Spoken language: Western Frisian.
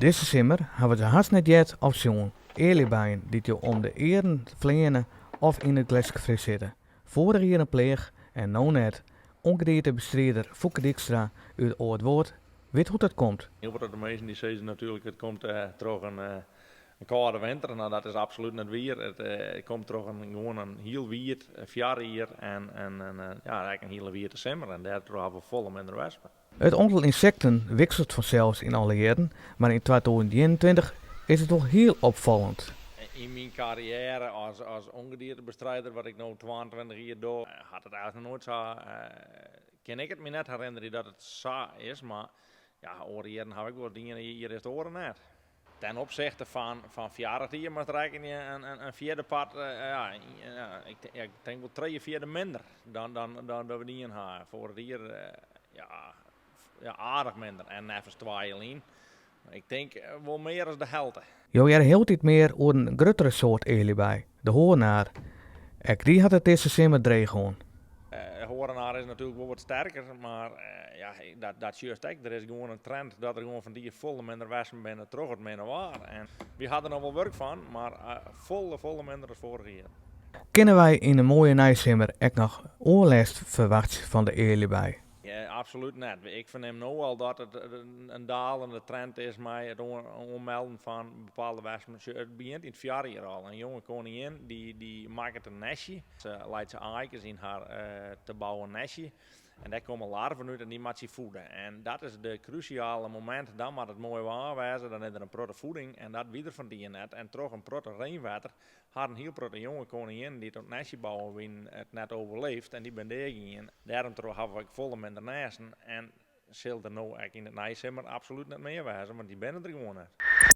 Dizze simmer hawwe se hast net heard of sjoen, ealjebijen dy't jo om de earen fleane of yn it gleske fris sitte. Foarich jier in pleach en no net. Ûngediertebestrider Foeke Dykstra út Aldwâld wit hoe't dat komt. Hiel wat de minsken dy sizze natuerlik it komt troch in kâlde winter. No, dat is absolút net wier. It komt troch in gewoan in hiel wiet foarjier en ja, ek in hiele wiete simmer. En dêrtroch hawwe we folle minder wespen. It oantal ynsekten wikselet fansels yn alle jierren, mar yn 2021 is it wol hiel opfallend. Yn myn karriêre as ûngediertebestrider, wat ik no 22 jier doch, hat it eigentlik noch noait sa, kin ik it my net herinnerje dat it sa is, mar ja, oare jierren haw ik wol it iene jier is it oare net. Ten opzichte fan foarich jier moatst rekkenje in fjirde part, ja, ik tink wol trije fjirde minder dan dat we dien ha. Foarich jier, ja, ja, aardich minder. En neffens twa jier lyn, ik tink wol mear as de helte. Jo hearre hieltyd mear oer in gruttere soart ealjebij, de hoornaar. Ek dy hat it dizze simmer dreech hân. De hoornaar is natuerlik wol wat sterker, mar ja, dat sjochst ek. Der is gewoan in trend dat der gewoan fan dy folle minder wespen binne troch it minne waar. En wy ha der noch wol wurk fan, mar folle, folle minder as foarich jier. Kinne wy yn in moaie neisimmer ek noch oerlêst ferwachtsje fan de ealjebij? Ja, absolút net. Ik fernim no al dat it in dalende trend is mei it oanmelden fan bepaalde wespen. It begjint yn it foarjier al. In jonge koningin dy makket in nestje. Se leit se aaikes yn har te bouwen nestje. En dêr komme larven út en dy moat sy voede. En dat is de krúsjale momint. Dan moat it moai waar wêze, dan is der in protte voeding en dat wie der fan 't jier net. En troch in protte reinwetter ha in hiel protte jonge koninginnen dy't oan it nestje bouwen wienen it net overleefd en dy binne deagien. Dêrom troch hawwe we ek folle minder nêsten en sil der no ek yn it neisimmer absolút net mear wêze, want dy binne der gewoan net.